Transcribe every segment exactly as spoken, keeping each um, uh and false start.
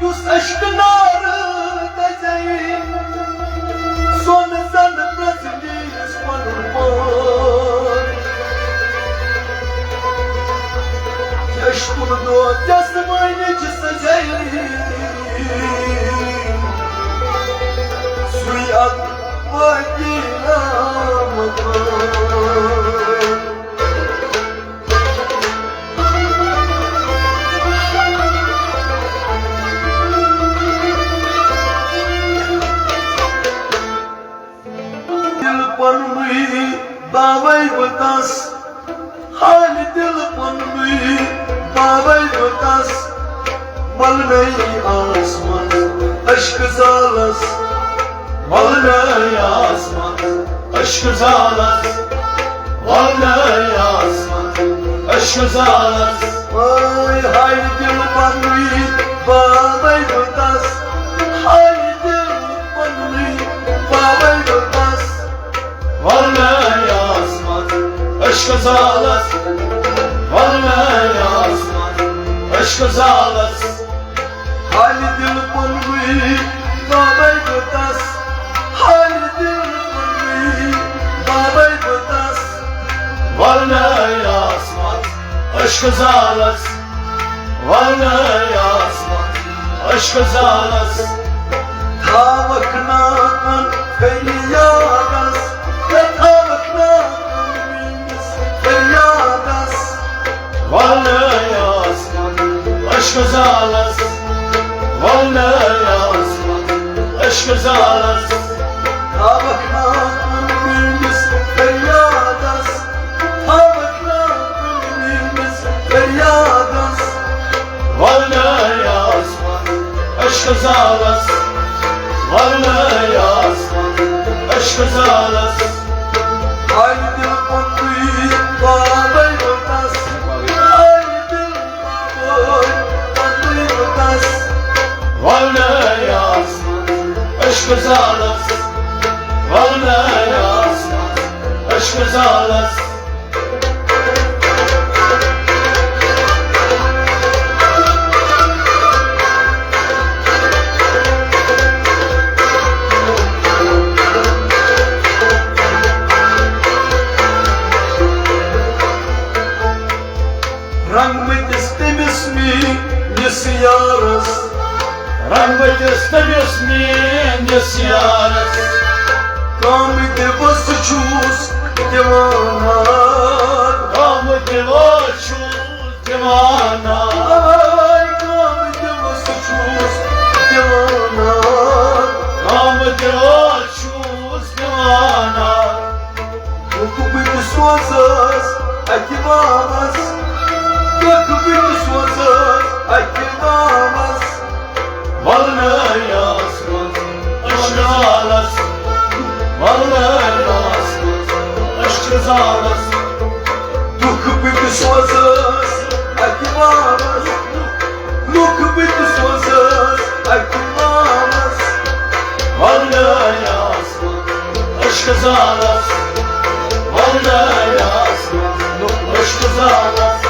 یُس عشقہٕ نارٕ دَزے، سۄن زَن پرٛزنٲیِس پَنُن پان۔ عشقُن دود یَس مٲنِج سَزے، سُے اَکھ باقی نامہٕ۔ دِل پننُے باوَے بہٕ تس، حالہِ دِل پننُے باوَے بہٕ تس۔ ولنَے آسمانس عشقہٕ زالس، ولنَے آسمانس عشقہٕ زالس، ولنَے آسمانس عشقہٕ زالس۔ ہاے ہاے دِل پننُے باوَے بہٕ تس، ہاے دِل پننُے باوَے بہٕ تس۔ ولنَے آسمانس عشقہٕ زالس، ولنَے آسمانس عشقہٕ زالس۔ حالہِ دِل پننُے باوَے بہٕ تس، حالہِ دِل پننُے باوَے بہٕ تس۔ ولنَے آسمانس عشقہٕ زالس، ولنَے آسمانس عشقہٕ زالس۔ تھاوکھ ناکن فریادس، ہے تھاوکھ ناکن میٲنِس فریادس۔ ولنَے آسمانس عشقہٕ زالس، ولنَے آسمانس عشقہٕ زالس۔ تھاوکھ ناکن میٲنِس فریادس، تھاوکھ ناکن میٲنِس فریادس۔ ولنَے آسمانس عشقہٕ زالس، ولنَے آسمانس عشقہٕ زالس۔ ہاے دِل پننُے باوَے بہٕ تس، ہاے دِل باوَے پننُے بہٕ تس۔ ولنَے آسمانس عشقہٕ زالس، ولنَے آسمانس عشقہٕ زالس۔ رنگمٕتِس تٔمِس میٲنِس یارس، رنگمٕتِس تٔمِس میٲنِس یارس۔ کامہٕ دِوس چھُس دیوانہ، کامہٕ دِوس چھُس دیوانہ۔ آے کامہٕ دِوس چھُس دیوانہ، کامہٕ دِوس چھُس دیوانہ۔ لُکھ بہٕ تہِ سوزس اَتہِ واوس، لُکھ بہٕ تہِ سوزس اَتہِ واوس۔ ولنَے آسمانس عشقہٕ زالس، ولنَے آسمانس عشقہٕ زالس۔ لُکھ بہٕ تہِ سوزس اَتہِ واوس، لُکھ بہٕ تہِ سوزس اَتہِ واوس۔ ولنَے آسمانس عشقہٕ زالس، ولنَے آسمانس عشقہٕ زالس۔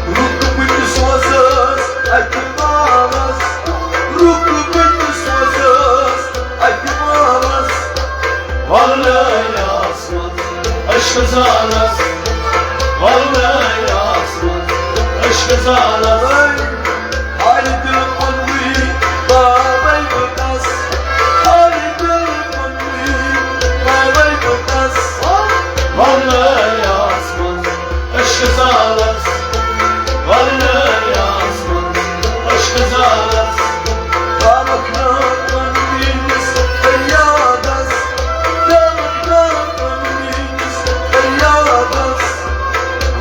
لُکھ بہٕ تہِ سوزس اَتہِ واوس، لُکھ بہٕ تہِ سوزس اَتہِ واوس۔ ولنَے آسمانس عشقہٕ زالس، ولنَے آسمانس عشقہٕ زالس۔ ہاے دِل پننُے باوَے بہٕ تس، ہاے دِل پننُے باوَے بہٕ تس۔ ولنَے آسمانس عشقہٕ زالس، ولنَے آسمانس عشقہٕ زالس۔ تھاوکھ ناکن میٲنِس فریادس، تھاوکھ ناکن میٲنِس فریادس۔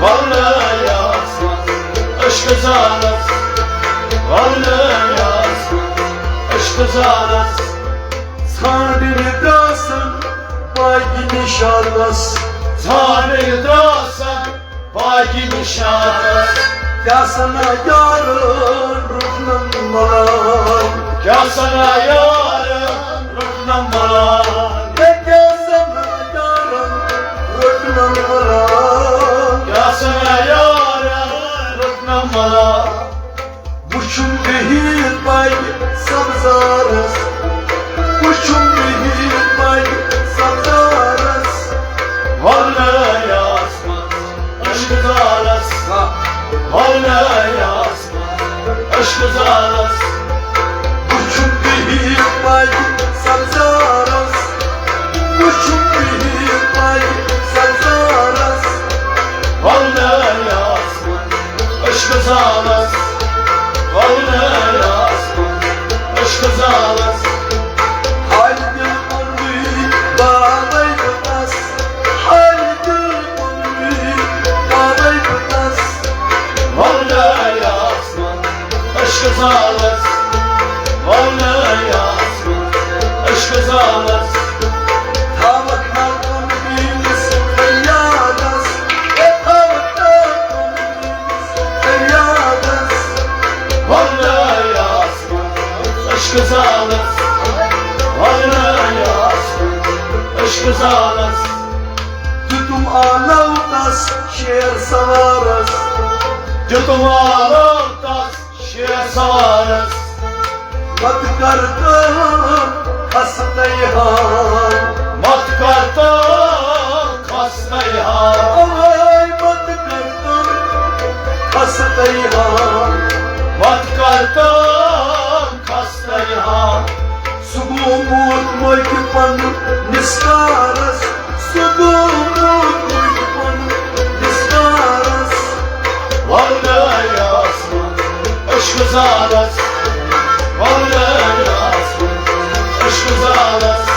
ولنَے آسمانس عشقہٕ زالس، ولنَے آسمانس عشقہٕ زالس۔ ژھانٛڈنہِ درٛاسن باقی نِشانس، ژھانٛڈنہِ درٛاسن باقی نِشانس۔ کیٛاہ سنا یارن روٚٹنم ملال، کیٛاہ سنا یارن روٚٹنم ملال۔ ہے کیٛاہ سنا یارن روٚٹنم ملال، کیٛاہ سنا یارن روٚٹنم ملال۔ وُچھُم بِہِتھ پگہِ سبزارس، وٕچھُم بِہِتھ پگہِ سبزارس۔ وۄلنٲے آسمانس عشقہٕ زالس، وۄلنٲے آسمانس عشقہٕ زالس۔ وٕچھُم بِہِتھ پگہِ سبزارس، وٕچھُم بِہِتھ پگہِ سبزارس۔ وۄلنٲے آسمانس عشقہٕ زالس، وۄلنٲے آسمانس عشقہٕ زالس۔ حالہِ دِل پننُے باوَے بہٕ تس، حالہِ دِل پننُے باوَے بہٕ تس۔ وۄلنٲے آسمانس عشقہٕ زالس، وۄلنٲے آسمانس عشقہٕ زالس۔ تھاوَکھ نا کُن میٛٲنِس فریادس، اے تھاوَکھ نا کُن میٛٲنِس فریادس۔ وۄلنٲے آسمانس عشقہٕ زالس، وۄلنٲے آسمانس عشقہٕ زالس۔ دیُتُم آلو تس شیر سوارس، دیُتُم آلو تس شیر سوارس۔ مت کر تم خستہٕ حال، مت کر تم خستہٕ حال۔ اوے مت کر تم خستہٕ حال، مت کر تم خستہٕ حال۔ سُہ گوٚمُت مٔتۍ پنُن نِسکارس، سُہ گوٚمُت مٔتۍ پنُن نِسکارس۔ وۄلنٲے آسمانس عشقہٕ زالس، وۄلنٲے آسمانس عشقہٕ زالس۔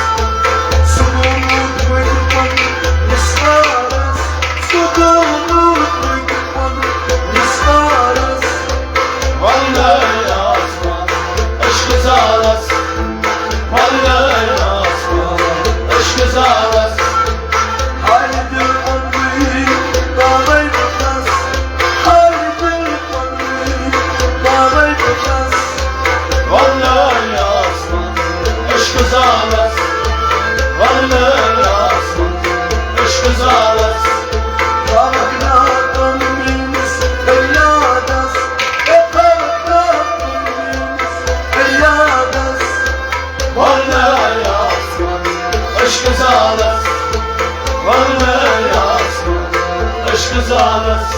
سُہ گوٚمُت مٔتۍ پنُن نِسکارس، سُہ گوٚمُت مٔتۍ پنُن نِسکارس۔ وۄلنٲے آسمانس عشقہٕ زالس، وۄلنٲے آسمانس عشقہٕ زالس۔ حالہِ دِل پننُے باوَے بہٕ تس، حالہِ دِل پننُے باوَے بہٕ تس۔ وۄلنٲے آسمانس عشقہٕ زالس، وۄلنٲے آسمانس عشقہٕ زالس۔ تھاوَکھ نا کُن میٛٲنِس فریادس، اے تھاوَکھ نا کُن میٛٲنِس فریادس۔ وۄلنٲے آسمانس عشقہٕ زالس، وۄلنٲے آسمانس عشقہٕ زالس۔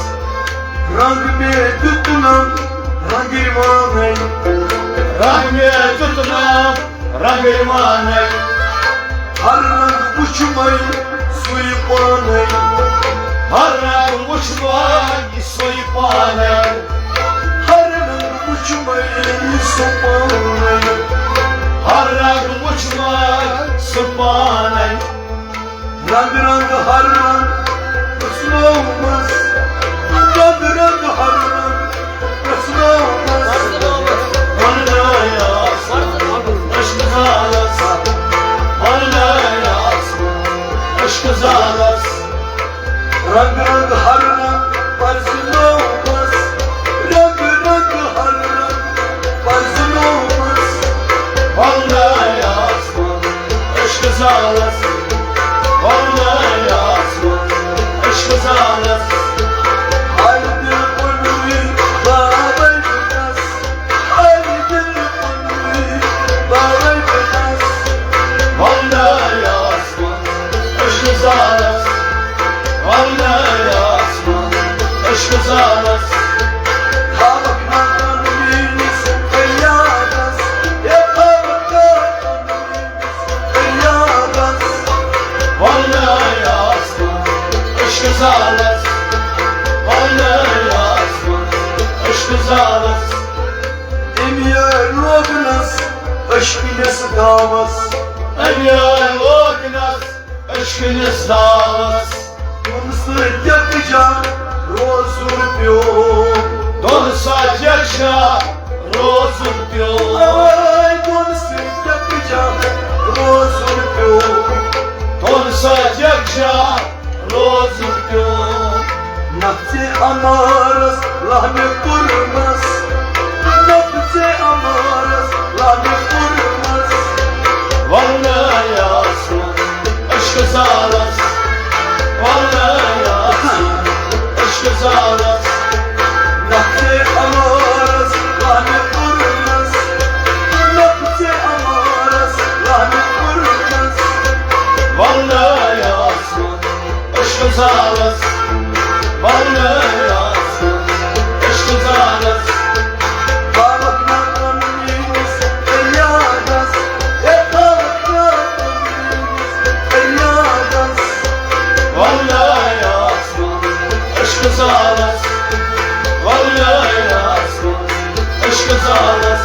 رنگ مےٚ دیُتنم رنگ رِوانَے، رنگ مےٚ دیُتنم رنگ رِوانَے۔ ہر رنگ وُچھ مےٚ سُے پانَے، ہر رنگ وُچھ مےٚ سُے پانَے۔ ہر رنگ وُچھ مےٚ سُہ پانَے، ہر رنگ وُچھ مےٚ سُہ پانَے۔ رنگ رنگ ہر رنگ پرٛژھنومس، رنگ رنگ ہر رنگ پرٛژھنومس۔ وۄلنٲے آسمانس عشقہٕ زالس، وۄلنٲے آسمانس عشقہٕ زالس۔ رنگ رنگ ہر رنگ پرٛژھنومس، رنگ رنگ ہر رنگ پرٛژھنومس۔ وۄلنٲے آسمانس عشقہٕ زالس، وۄلنٲے آسمانس عشقہٕ زالس۔ حالہِ دِل پننُے باوَے بہٕ تس، حالہِ دِل پننُے باوَے بہٕ تس۔ وۄلنٲے آسمانس عشقہٕ زالس، وۄلنٲے آسمانس عشقہٕ زالس۔ تھاوَکھ نا کُن میٛٲنِس فریادس، اے تھاوَکھ نا کُن میٛٲنِس فریادس۔ وۄلنٲے آسمانس عشقہٕ زالس، وۄلنٲے آسمانس عشقہٕ زالس۔ أمۍ یٲرۍ لوگنس عشقہٕ نِس داوس، أمۍ یٲرۍ لوگنس عشقہٕ نِس داوس۔ دۄن سۭتۍ یکجا روزُن پیوٚو، دۄن سۭتۍ یکجا روزُن پیوٚو۔ اوے دۄن سۭتۍ یکجا روزُن پیوٚو، دۄن سۭتۍ یکجا روزُن پیوٚو۔ نفژِ عمارس لہمہِ پُرمس، نفژِ عمارس لہمہِ پُرمس۔ وۄلنٲے آسمانس عشقہٕ زالس، وۄلنٲے آسمانس عشقہٕ زالس۔ نفژِ عمارس لہمہِ پُرمس، عشقہٕ زالس۔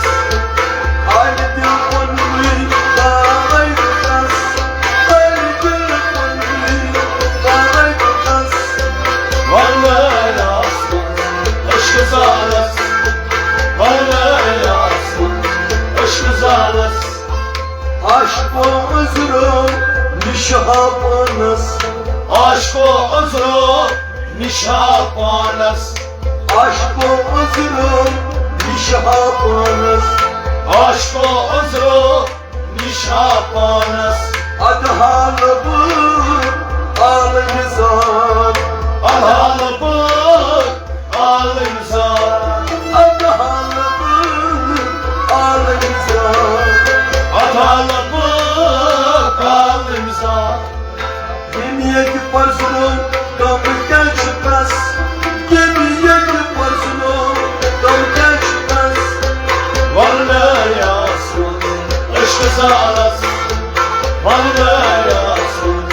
آلہِ دِل پننُے تارے بہٕ کس، آلہِ دِل پننُے تارے بہٕ کس۔ ولہٕ آسمان عشقہٕ زالس، ولہٕ آسمان عشقہٕ زالس۔ عاشقو عذرو نِشہٕ ہا پانس، عاشقو عذرو نِشہٕ ہا پانس۔ عاشقو عذرو نِشہٕ ہا پانس، عاشقو عذرو نِشہٕ ہا پانس۔ ادٕ حالہٕ بہٕ عالمِ ذات، ادٕ حالہٕ بہٕ عالمِ ذات، ادٕ حالہٕ بہٕ عالمِ ذات، ادٕ حالہٕ بہٕ عالمِ ذات۔ ییٚمہِ ییٚتہِ پرزٕنو کم کیٛاہ چھُ تس؟ ییٚمہِ ییٚتہِ پرزٕنو کم کیٛاہ چھُ تس؟ ولہٕ آسمان عشقہٕ زالس، ولہٕ آسمان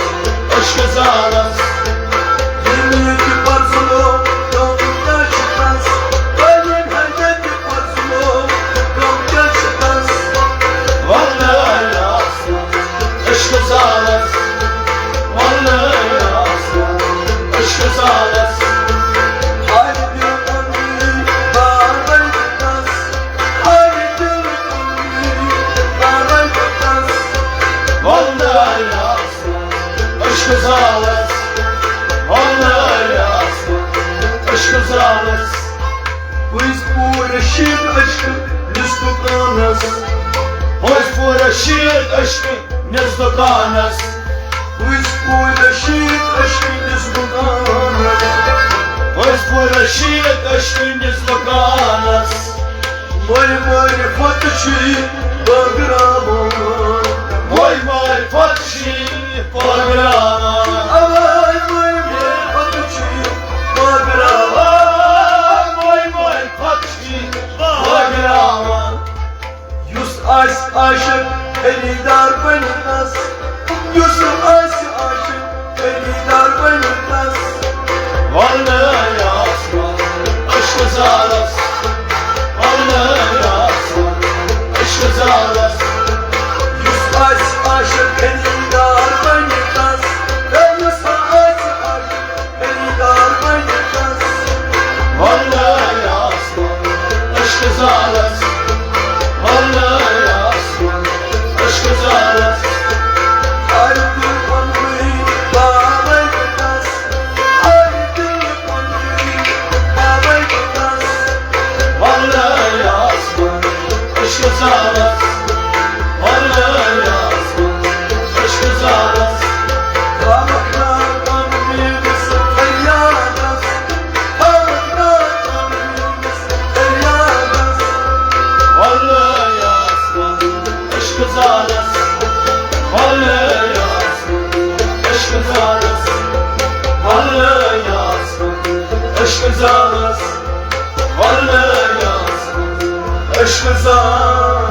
عشقہٕ زالس۔ ییٚمہِ ییٚتہِ پرزٕنو کم کیٛاہ چھُ تس؟ ییٚمہِ ییٚتہِ پرزٕنو کم کیٛاہ چھُ تس؟ ولہٕ عشقہٕ زالس، ولہٕ آسمان عشقہٕ زالس۔ آلہِ دِل پننُے تارے بہٕ کس، آلہِ دِل پننُے تارے بہٕ کس۔ ولہٕ آسمان عشقہٕ زالس، ولہٕ آسمان عشقہٕ زالس۔ پٔزۍ پٲٹھۍ رشیٖد عشقہٕ نِس دُکانس، پٔزۍ پٲٹھۍ رشیٖد عشقہٕ نِس دُکانس۔ پٔزۍ پٲٹھۍ رشیٖد عشقہٕ نِس دُکانس، پٔزۍ پٲٹھۍ رشیٖد عشقہٕ نِس دُکانس۔ مٔرۍ مٔرۍ پتہٕ چھُے بٲگراوان، مٔرۍ مٔرۍ پتہٕ چھُے بٲگراوان۔ اوے مٔرۍ مٔرۍ پتہٕ چھُے بٲگراوان، مٔرۍ مٔرۍ پتہٕ چھُے بٲگراوان۔ یُس آسہِ عاشق خریدار بنہِ تس، یُس آسہِ عاشق خریدار بنہِ تس۔ ولہٕ آسمان عشقہٕ زالس، ولہٕ آسمان عشقہٕ زالس۔ یُس آسہِ عاشق خریدار بنہِ تس، ہے یُس آسہِ عاشق خریدار بنہِ تس۔ ولہٕ آسمان عشقہٕ زالس، ولہٕ آسمان عشقہٕ زالس۔ آلہِ دِل پننُے تارے بہٕ کس، آلہِ دِل پننُے تارے بہٕ کس۔ ولہٕ آسمان عشقہٕ زالس، ولہٕ آسمان عشقہٕ زالس۔ عشقہٕ زالس، عشقہٕ زالس۔